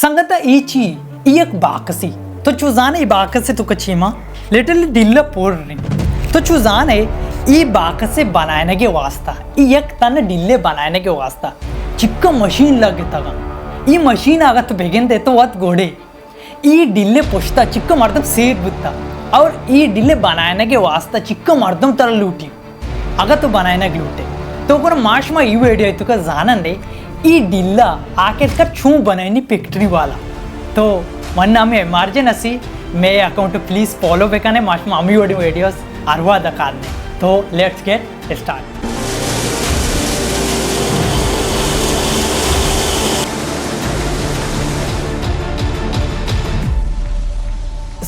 سنگتا، اے چی؟ اے یک باکسے۔ تو چو زانے اے باکس توکا چی مان؟ لٹرلی ڈیلا پر ایں۔ تو چو زانے اے باکس بنائینگ واسطہ، اے یک تن ڈیلے بنائینگ واسطہ چکا مشین لگتگا۔ اے مشین اگا تو بگندے تو وت گوڑے اے ڈیلے پشتا چکا مردم سیٹ بوتا اور اے ڈیلے بنائینگ واسطہ چکا مردم ترا لوٹی۔ اگا تو بنائینگ لوٹے تو گڑا ما شما اے ویڈیو توکا زانن دے اے ڈیلا آخر کار چون بنائینی فیکٹری والا۔ تو من نام ایم آر جے نسی، مے اکاؤنٹ پلیز فالو بکنے، ما شما ہمی وڑی ویڈیوز ہر وہدا کارنے۔ تو لیٹس گیٹ اسٹارٹ۔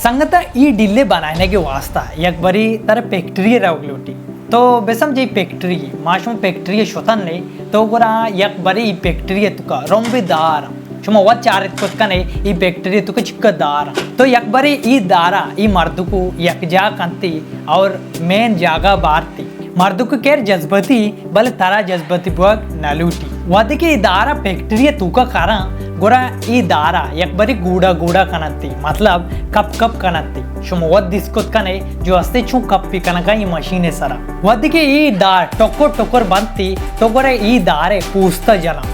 سنگتا، اے ڈیلے بنائینگ واسطہ یک بری ترا فیکٹری روگ لوٹی۔ تو بسمجھے فیکٹری، ما شما فیکٹری شتن نے، تو گڑا یک بری اے فیکٹری توکا رمبے دار، شما وت چارت کت کنے اے فیکٹری توکا چکا دار۔ تو یک بری اے دارا اے مردکو یک جا کنتی اور مین جاگا بارتی۔ مردکو خیر جذباتی، بلے ترا جذباتی بوگ نہ لوٹی۔ وہدے کہ اے دارا فیکٹری توکا کاراں، گڑا اے دارا یک بری گوڑا گوڑا کننتی، مطلب کپ کپ کننتی۔ شما وت دیست کت کنے جو استے چون کپی کنگا اے مشین سرا۔ وہدے کہ اے دار ٹکر ٹکر بنتی، تو گڑا اے دارے پوستا جناں۔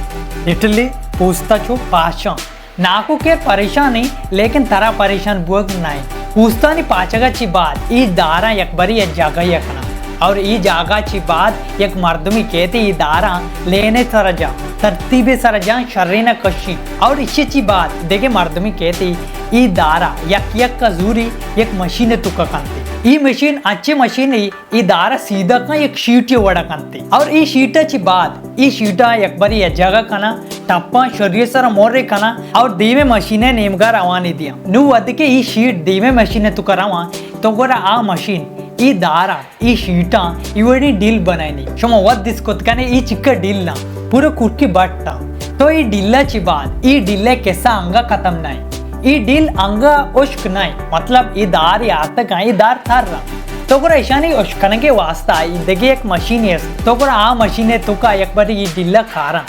لٹرلی پوستا چو پاشاں۔ ناکو خیر پریشان ایں، لیکن ترا پریشان بوگ نہ ایں۔ پوستانی پاچگا چی بعد اے داراں یک بری یک جاگہ کناں اور اے جاگہ چی بعد یک مردمی کیتی اے داراں لینے سر جا، ترتیبے سر جا، شرینا کشی اور ایشی چی بعد دگہ مردمی کیتی اے دارا یک یک کا زوری یک مشین توکا کنتی۔ اے مشین اچے مشین اے، اے دارا سیدھا کن یک شیٹے وڑا کنتی اور اے شیٹا چی بعد اے شیٹا یک بری یک جاگہ کناں، ٹپاں شری سر مورے کناں اور دیمے مشینے نیمگا روانی دیاں۔ نو وہدے کہ اے شیٹ دیمے مشین توکا رواں، تو گڑا آ مشین اے دارا اے شیٹاں اے وڑی ڈیل بنائینی۔ شما وت دیست کت کنے اے چکا ڈیلاں، پورا کرکی بٹاں۔ تو اے ڈیلا چی بعد اے ڈیلے قصہ انگا ختم نہ ایں۔ اے ڈیل انگا اشک نہ ایں، مطلب اے دار آتکاں، اے دار تر ایں۔ تو گڑا ایشانی اشکنگے واسطہ اے دگہ یک مشینے است۔ تو گڑا آ مشینے توکا یک بری اے ڈیلا کاراں،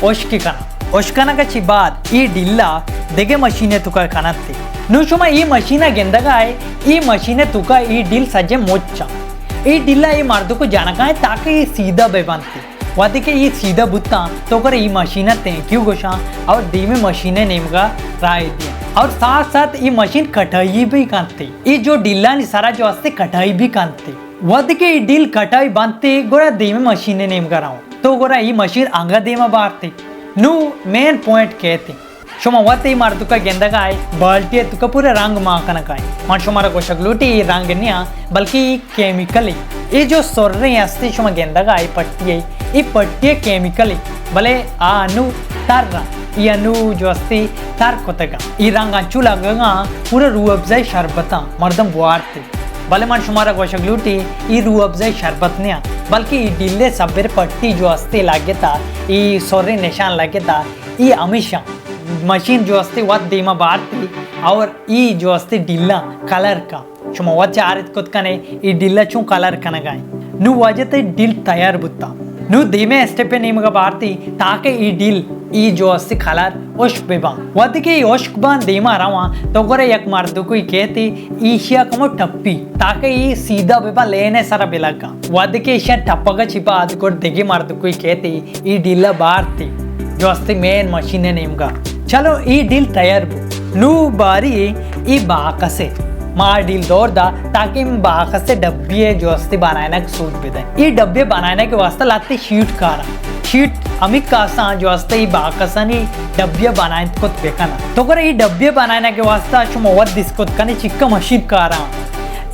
اشکی کناں۔ اشکنگا چی بعد اے ڈیلا دگہ مشینے توکا کننتی۔ نو شما اے مشینا گندگا اے، اے مشینے توکا اے ڈیل سجے مچاں۔ اے ڈیلا اے مردکو جنگا ایں تاکہ اے سیدھا بہ بنتی۔ وہدے کہ اے سیدھا بوتاں، تو گڑا اے مشینا تینکیو گوشاں اور دیمے مشینے نیمگا راہی دیاں۔ اور ساتھ ساتھ اے مشین کٹائی بھی کنتی۔ اے جو ڈیلانی سرا جو استے کٹائی بھی کنتی۔ وہدے کہ اے ڈیل کٹائی بنتی، گڑا دیمے مشینے نیمگا رواں۔ تو گڑا اے مشین انگا دیما بارتی۔ نو مین پوائنٹ کیتی۔ شما وت اے مردکا گندگا اے، بالٹی توکا پورا رنگ مان کنگا اے۔ من شمارا گوشگ لوٹی، اے رنگ نیاں، بلکہ اے کیمیکل اے۔ اے جو سریں استی شما گندگا اے پٹی اے، اے پٹی کیمیکل اے، بلے آ انو تر ایں، اے انو جو استی تر کتگا۔ اے رنگ انچو لگگا پورا روح افزائی شربتاں مردم بوارتی۔ بلے من شمارا گوشگ لوٹی، اے روح افزائی شربت نیاں، بلکہ اے ڈیلے سبر پٹی جو استی لگتا، اے سریں نشان لگتا، اے ہمیشاں مشین جو استی وت دیما بارتی اور اے جو استی ڈیلا کلر کا۔ شما وت چارت کت کنے اے ڈیلا چون کلر کنگا ایں۔ نو واجہ تئی ڈیل تیار بوتا۔ نو دیمے اسٹیپے نیمگا بارتی تاکہ اے ڈیل اے جو استی کلر اشک بباں۔ وہدے کہ اے اشک باں دیما رواں تو گڑا یک مردکوئی کیتی ایشیا کمو ٹپی تاکہ اے سیدھا بباں لینے سرا بلگا۔ وہدے کہ ایشیا ٹپگا چی بعد گڑا دگہ مردکوئی کیتی اے ڈیلا بارتی جو استی مین مشینے نیمگا۔ چلو اے ڈیل تیار بو۔ نو باری اے باکسے۔ ما ڈیل دور دا تاکہ اے باکسے ڈبی جو استی بنائینگ سوج بدے۔ اے ڈبی بنائینگ واسطہ لہتے شیٹ کاراں۔ شیٹ ہمی کاساں جو استی اے باکسانی ڈبی بنائینت کت بکناں۔ تو گڑا اے ڈبی بنائینگ واسطہ شما وت دیست کت کنے چکا مشین کاراں۔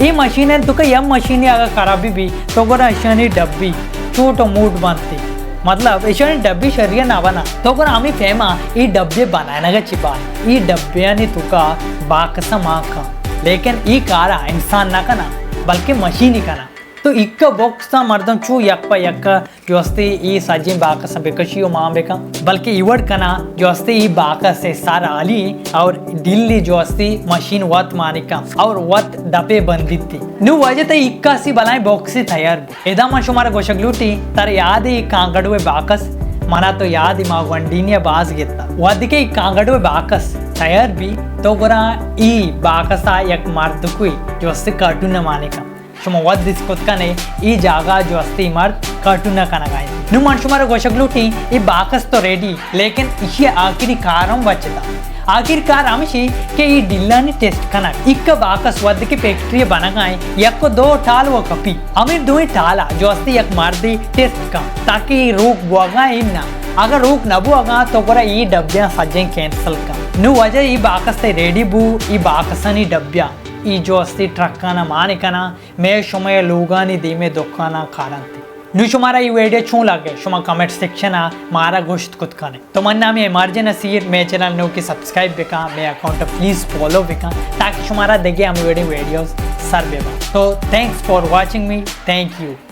اے مشین انت تو کہ یک مشینے اگا خرابی بی تو گڑا اشانی ڈبی چوٹ و موٹ بنتی، مطلب اشانی ڈبی شریعہ نہ بنا۔ تو گڑا ہمیں فہما اے ڈبی بنائینگا چی بات، اے ڈبیانی توکا باکسا مان کن، لیکن اے کارا انسان نہ کنا بلکہ مشینی کنا۔ تو ایکا باکسا مردم چو یک پہ یک جو استی اے سجیں باکساں بکشی و مان بکن، بلکہ اے وڑ کنا جو استی اے باکس سر حالی اور ڈیلی جو استی مشین وت مانی کن اور وت دپے بندیتی۔ نو واجہ تئی ایکاسی بلائیں باکسی تیار بو۔ ادا من شمارا گوشگ لوٹی، ترا یاد اے کانگڑو باکس؟ منا تو یاد ای، ما گونڈینی ء باز گتا۔ وھدے کہ ای کانگڑو ء باکس تیار بی، تو گڑا ای باکس ء یک مردکوی جوستی کارٹون ء مانے کن۔ شما وت دیست کت کنے، ای جاگہ جوستی مرد کارٹون ء کنگا انت۔ نوں من شمارا گوشگ لوٹیں، ای باکس تو ریڈی، لیکن ایشی آخری کار ہم بچتا۔ آخری کار ہمشی کہ ای ڈلانی ٹیسٹ کنگ۔ ایک باکس وھدے کہ فیکٹری بنگا انت، یک و دو ٹال و کپی۔ ہمیں دوئیں ٹالا جوستی یک مردی ٹیسٹ کن، تاکہ ای روک بوگا انت نہ۔ اگر روک نہ بوگا تو گڑا ای ڈبیاں سجیں کینسل کن۔ نوں واجہ ای باکس تے ریڈی بو، ای باکسانی ڈبیاں ای جوستی ٹرکانا مانے کنا، مئے شمئے لوگانی دیمے دکانا کارنت۔ نوں شمارا ای ویڈیو چون لگے، شما کمنٹ سیکشن ء مارا گوشت کت کنے۔ تو من نامی ایم آر جے نصیر، مئے چینل نوکی سبسکرائب بکن، مئے اکاؤنٹ ء پلیز فالو بکن، تاکہ شمارا دگہ ہم ویڈیو ویڈیوز سر ببن۔ تو thanks for watching me, thank you.